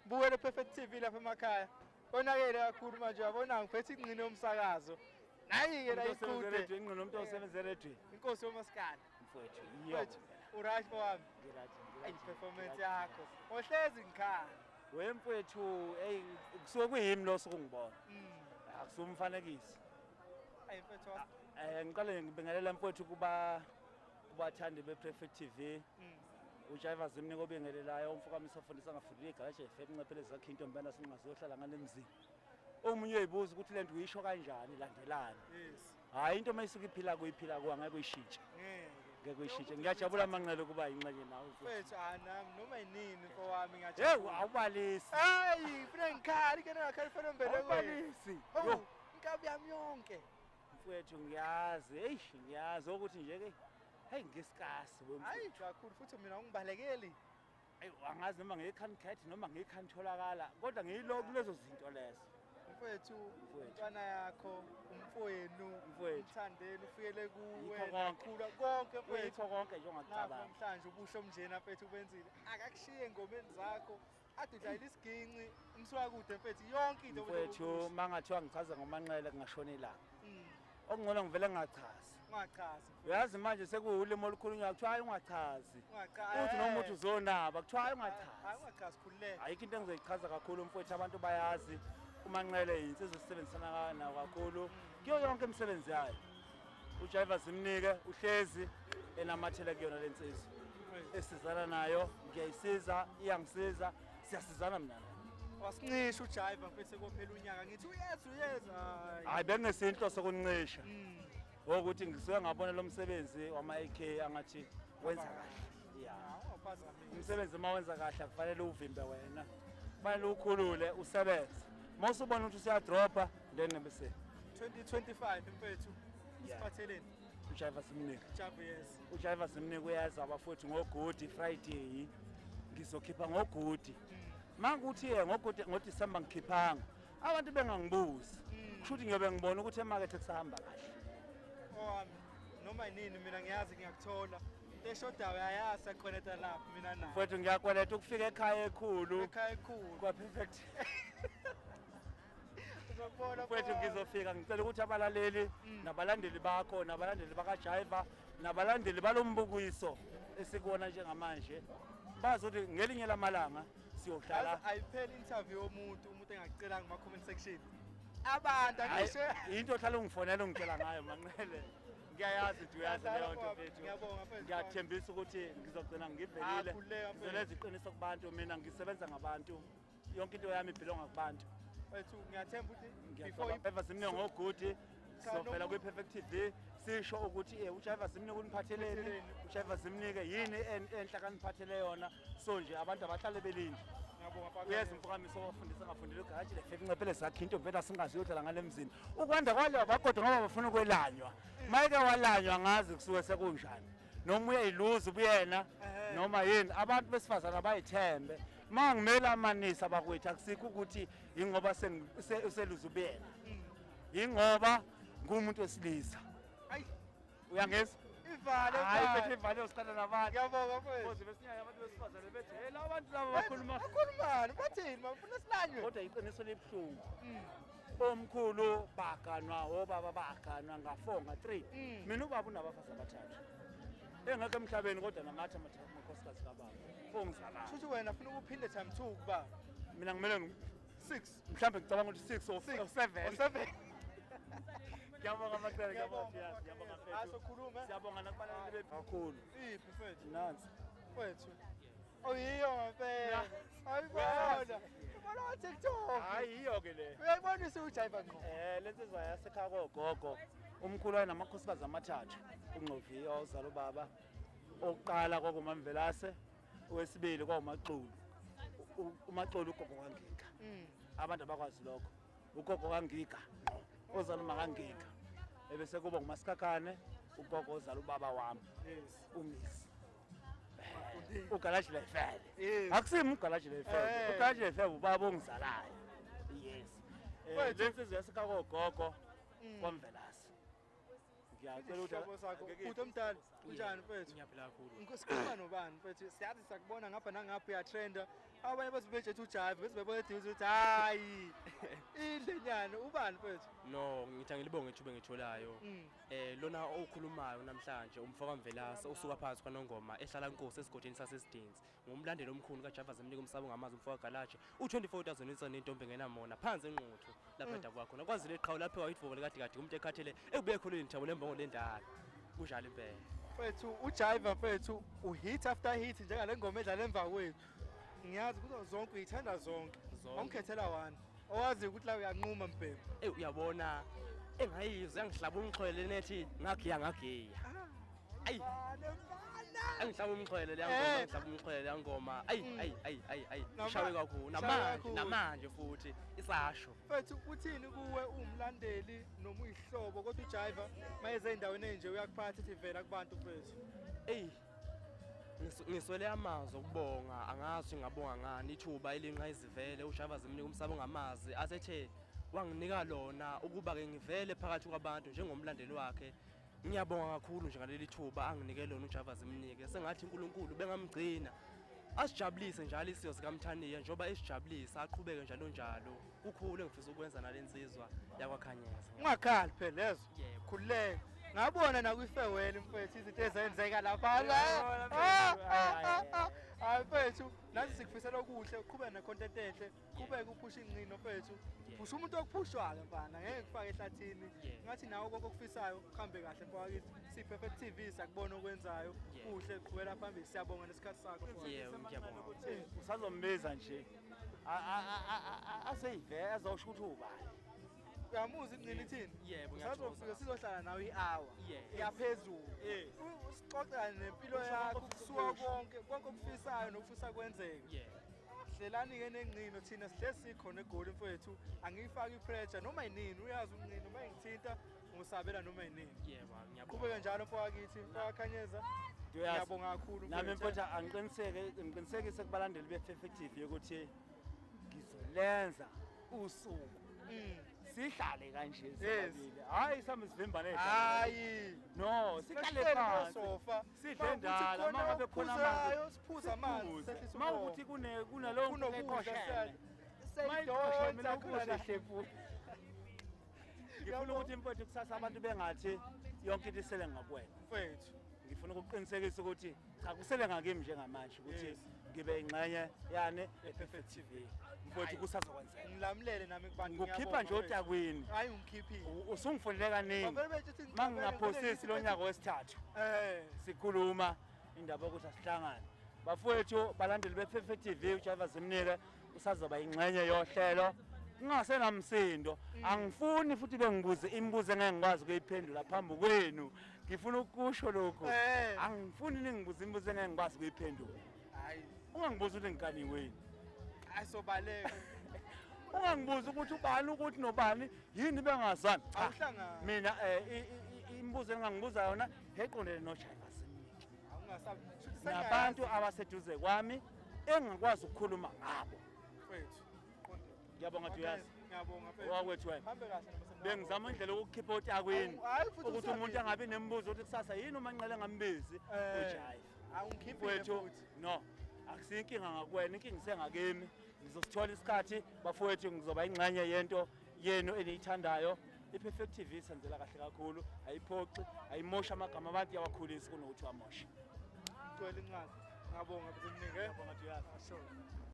Bukele Perfect TV lapha emakhaya. Konakele kakhulu manje uyabona ngiphethe ingcine yomsakazo. Nayi-ke la iqhude. Ingqondo umuntu osebenza eredweni. Inkosi yomaskandi. Mfowethu, yiyo. Mfowethu, uright mfowami. Ngiright. Ayi performance yakho. Ohlezi ngikhala. We mfowethu, hey kusuke kuyimi lo sokungibona. Akusuke umfanekiso. Ayi mfowethu. Ngiqale ngibingelela mfowethu kuba kubathandi bePerfect TV. Ujayiva Zimnike obingelelayo umfukamiso ofundisa ngafundile igaraji FM incephele zakhe intombi yana singazohlala ngale mzini. Omunye uyibuza ukuthi lento uyisho kanjani landelani. Yes. Hayi into mayisuke iphila kuyiphila kuwa ngeke uyishintshe. Ngeke. Ngeke uyishintshe. Ngiyajabula manqele ukuba ingxenye nawe mfowethu. Mfowethu anami noma yinini mfowami Hey ngiyajabula. awubalisi. Hayi, funa ngikhali ke ngakhali funa mbelekweni. Awubalisi. Oh, Yo inkabi yami yonke. mfowethu ngiyazi. Eish ngiyazi ukuthi nje ke hey ngisikasi we Hayi mfowethu. kakhulu futhi mina ungibalekeli. Ayi angazi noma ngiyikhankhethi noma ngiyikhantholakala kodwa ngiyilo kulezo zinto lezo. Mfowethu, Mfowethu. intwana yakho, umfowenu, Mfowethu. umthandeni ufikele kuwe, Yikho konke. nakhula konke mfowethu. Kuyikho konke nje Nakho ongakucabanga. namhlanje ubuhle omnjena mfethu ubenzile. Akakushiye engomeni zakho. Ade udlalela isiginci, umsuka kude mfethu yonke into Mfowethu mangathiwa ngichaza ngomanqele kungashona ilanga. Okungcono ngivele ngingachazi. Ungachazi. Uyazi manje sekuwulimi olukhulunywa kuthiwa hayi ungachazi. Ungachazi. Uthi noma uthi uzonaba kuthiwa hayi Hayi ungachazi. ungachazi khululeka. Ayikho into engizoyichaza kakhulu mfowethu abantu bayazi. Umanqele yinsizwa esebenzisana nayo kakhulu kuyo yonke imisebenzi yayo. Ujayiva Zimnike uhlezi enamathele kuyona le nsizwa. Esizana nayo ngiyayisiza iyangisiza siyasizana mina nayo. Wasincisha uJaiva mfethu sekophela unyaka ngithi uyeza uyeza. Hayi. Hayi bengesinhloso kuncisha. Ukuthi ngisuke ngabona lo msebenzi wama-AK angathi wenza kahle. Yeah. Awuphazamisi. Umsebenzi uma wenza kahle akufanele uvimbe wena. Kufanele ukhulule usebenze. Uma usubona ukuthi usuyadropha then bese 2025 mfethu. Yeah. Siphatheleni. uJaiva Simnike. Jaiva yes. uJaiva Simnike uyeza abafowethu ngoGood Friday. Ngizokhipha ngoGood. Mangukuthi ye ngoGood ngoDecember ngikhiphanga. Abantu bengangibuzi. Kusho ukuthi ngiyobe ngibona ukuthi emakethe kusahamba kahle. Owami noma yinini mina ngiyazi ngiyakuthola. Into eshodayo uyayazi sakhoneta lapho mina nawe. Mfowethu ngiyakweleta ukufika ekhaya ekhulu. Ekhaya ekhulu. Kwa perfect. Uzokubona Mfowethu mfowami. ngizofika ngicela ukuthi abalaleli nabalandeli bakho nabalandeli bakaJaiva nabalandeli balombukiso esikuwona njengamanje bazi ukuthi ngelinye lamalanga siyohlala Yazi ayipheli interview yomuntu umuntu engakucelanga kuma comment section. Abantu Hayi, angisho. into ohlala ungifonela ungitshela ngayo manqele ngiyayazi ukuthi uyazi Ngiyadlala leyo nto mfowami, mfethu ngiyabonga mfethu. ngiyathembisa ukuthi ngizogcina Ah, ngivelile khululeka mfethu. ngizoletha iqiniso kubantu mina ngisebenza ngabantu yonke into yami ibhilonga kubantu Mfethu ngiyathemba ukuthi before Ngiyacabanga Simnike ngoGood sizovela noma- kwi-Perfect TV sisho ukuthi uJaiva Simnike uniphatheleni Uniphatheleni. uJaiva Simnike yini enhla kaniphathele yona so nje abantu abahlale belinde ngiyabonga mfowami. uyeza umfukamiso owafundisa ngafundile ugaraji lefeka incephele zakhe into vele asingazi uyodlala ngale mzini ukwanda kwaleyo bakodwa ngoba bafuna ukwelanywa mayike walanywa ngazi kusuke sekunjani noma uyayiluza ubuyena Ehhe. noma yini abantu besifazane abayithembe ma ngimele amanisa bakwethu akusikho ukuthi yingoba useluza ubuyena yingoba ngumuntu wesilisa Ayi uyangizwa ivale hayi mfana. bethu ivale usiqala nabantu Ngiyabonga mfethu. Boze besinyanya abantu besifazane bethi hey la bantu laba bakhuluma Bakhulumani bathini bafuna silanywe. kodwa iqiniso libuhlungu omkhulu baganwa obaba baganwa nga-4 nga-3 mina ubaba unabafazi abathathu engekho emhlabeni kodwa namathi amakhosikazi kababa ongizalayo Shuthi wena ufuna ukuphinde time 2 kuba mina ngimele 6 mhlawumbe ngicabanga ukuthi 6 or 6 or 7 or 7. ngiyabonga amacele Ngiyabonga, ngiyabonga ngiyabonga mfowethu. Ah, sokhuluma, eh? siyabonga nakubalaleli bethu kakhulu Iphi mfethu? nansi Mfethu. Oyiyo ngempela. Ayibona. Ubona wa TikTok. hayi yiyo ke le Uyayibona isujayiva ngqo. Lensizwa yasekhaya kogogo umkhulu wayenamakhosikazi amathathu uNgcoviya ozala ubaba oqala kwakuMamvelase owesibili kwawuMaxulu uMaxulu ugogo kaNgiga abantu abakwazi lokho ugogo kaNgiga ngqo ozala uMakangiga ebese kuba nguMasikhakhane ugogo ozala ubaba wami Yes. umisi ugalaji lefele Yes. akusimi ugalaji lefele Eh. ugalaji lefele ubaba ongizalayo yes Mfethu. lensizwa yasekhaya kogogo kwaMvelase Ngiyacela ukuthi Isihlobo sakho bhuti omdala, unjani mfethu? Ngiyaphila kakhulu. Sikhuluma nobani mfethu? Siyazi sakubona ngapha nangapha uyatrenda. Abanye bathi bejethe ujive bese bebona eduze ukuthi hayi. Indlenyana ubani mfethu? No, ngithi angilibonge ithuba engitholayo. Lona okhulumayo namhlanje umfoka Mvelase osuka phansi kwaNongoma ehlala Nkosi esigodini saseSidinsi. Ngumlandeli omkhulu kaJava Zimnike umsabo ngamazi umfoka Galaje. U24000 insane intombi engenamona phansi enquthu lapha edabuka khona. Kwazi leqhawe lapho wayidvuba likade kade umuntu ekhathele ekubuye khona inthabo lembongo lendala. Kunjalo impela. Mfethu ujive mfethu uhit after hit njengale ngoma edlala emva kwethu. Ngiyazi kuzo zonke uyithanda zonke. Zonke. Awungikhethela one. Owazi ukuthi la uyanquma mbhemu. Ey uyabona engayizwa yangihlaba umxhwele nethi ngagiya ngagiya. Ayi. Angihlaba umxhwele leya ngoma, ngihlaba umxhwele leya ngoma. Ayi ayi ayi ayi ayi. Ishawe kakhulu namanje namanje futhi isasho. Mfethu uthini kuwe umlandeli noma uyihlobo kodwa ujive mayeze endaweni enje uyakuphatha ithi vela kubantu mfethu. Ey ngiswele amazwi okubonga, angazi ngabonga ngani ithuba elinqayizivele uJava Zimnike umsabo ngamazi asethe wanginika lona ukuba ke ngivele phakathi kwabantu njengomlandeli wakhe. Ngiyabonga kakhulu nje ngaleli thuba anginike lona uJava Zimnike. Sengathi uNkulunkulu bengamgcina asijabulise njalo isiyo sikaMthaniya njengoba esijabulisa aqhubeke njalo njalo. Kukhulu engifisa ukwenza nalensizwa yakwaKhanyeza. Ungakhali phela lezo. Yebo. Khululeka. Ngabona nakwi-farewell mfethu izinto ezenzeka lapha. Hayi mfethu, nathi sikufisela okuhle, uqhubeke ne-content enhle, qhubeke uphushe ingcino mfethu. Phusha umuntu okuphushwayo mfana, ngeke kufake ehlathini. Ngathi nawe konke okufisayo kuhambe kahle mfowethu. Si-Perfect TV siyakubona okwenzayo. Kuhle, qhubela phambili, siyabonga nesikhathi sakho mfowethu. Yebo, ngiyabonga. Usazombiza nje. Aseyive azosho ukuthi ubani. Uyamuza ingcino ithini? Yebo, Usazofika ngiyathokoza. sizohlala nawe i-hour. Yaphezulu. Usixoxela nempilo yakho, kusuka konke, konke okufisayo nokufisa kwenzeke. Hlelani ke nengcino thina sihle sikhona eGoli mfethu. Angiyifaki i-pressure noma yinini, uyazi ungcino uma ngithinta ngisabela noma yinini. Yebo, ngiyabonga. Qhubeke njalo mfowethu, mfowakaKhanyeza. Uyazi. Ngiyabonga kakhulu Nami mfethu. mfethu angiqiniseke, ngiqinisekise kubalandeli be-Perfect TV ukuthi ngizolenza usuku. Sihlale kanje sobabili. Hayi sami sivimbane. Hayi. No, sihlale Sihlale phansi. sofa. Sidle endala, uma ngabe khona amanzi. Siphuze amanzi, siphuze. sehlise Uma umoya. ukuthi kunalowo Kunokudla, eqoshene. siyadonsa Khona khona. hlephu. Ngifuna ukuthi mfethu kusasa abantu bengathi yonke into isele ngakuwena. Mfethu. Ngifuna ukuqinisekisa ukuthi cha kusele ngakimi njengamanje ukuthi ngibe ingxenye yani e-Perfect TV. Mfethu kusazokwenzeka. Ngilamulele nami kubantu Ngikukhipha nje otakwini. Hayi ungikhiphile. Usungifundile kaningi. Bavele bethi uthi ngixabene, Mangingaphosisi lo nyaka wesithathu. Sikhuluma indaba yokuthi asihlangane. Bafowethu balandeli be-Perfect TV uJava Zimnike usazoba ingxenye yohlelo. Kungasenamsindo. Angifuni futhi bengibuze imibuzo engeke ngikwazi ukuyiphendula phambi kwenu. Ngifuna ukusho lokhu. Angifuni ningibuze imibuzo engeke ngikwazi ukuyiphendula. Hayi. Ungangibuzi ukuthi ngikaniwe yini. Ayisobaleka. Ungangibuzi ukuthi ubani ukuthi nobani yini bengazwani. Cha. Awuhlangani. Mina imibuzo engangibuza yona eqondene noJava Zimnike. Awungasabi. Shuthi Nabantu sengiyazi. abaseduze kwami engingakwazi ukukhuluma ngabo. Mfethu. Ngiyabonga Duyazi. Ngiyabonga mfethu. Owakwethu wena. Hambe kahle noma Bengizama indlela yokukhipha otakwini. Hayi futhi Ukuthi umuntu usabile. angabi nemibuzo ukuthi kusasa yini uManqele ngambizi uJive. Awungikhiphile Mfowethu, futhi. no. Akusiyo inkinga ngakuwena, inkinga isengakimi. Ngizosithola isikhathi bafowethu, ngizoba ingxenye yento yenu eniyithandayo. I-Perfect TV isenzela kahle kakhulu, ayiphoxi, ayimoshi amagama abantu, iyawakhulisa kunokuthi wamoshe. Ngicela incwadi. Ngiyabonga mfethu mningi. Ngiyabonga Duyazi. Sure.